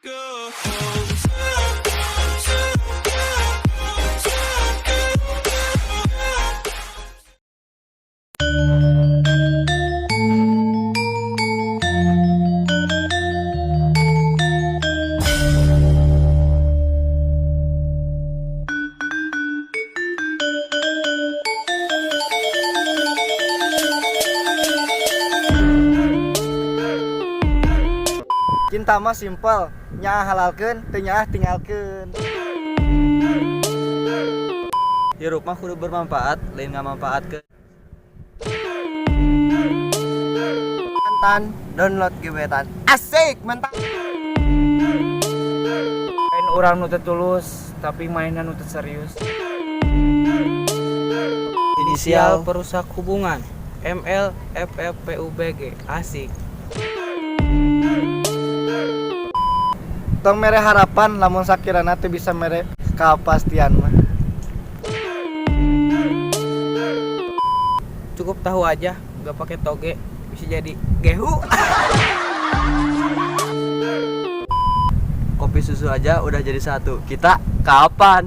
Goes. Cinta mah simpel, nyaah halalkeun, teu nyaah tinggalkeun. Hirup mah kudu bermanfaat, lain ngamanfaatkeun. Mantan download gebetan. Asik, mantap. Lain urang nu teu tulus, tapi mainan nu teu serius. Inisial perusak hubungan ML F F P U B G, asik. Tong mere harapan lamun sakirana teu bisa mere kapastian mah. Cukup tahu aja, gak pakai toge bisa jadi gehu. Kopi susu aja udah jadi satu. Kita kapan?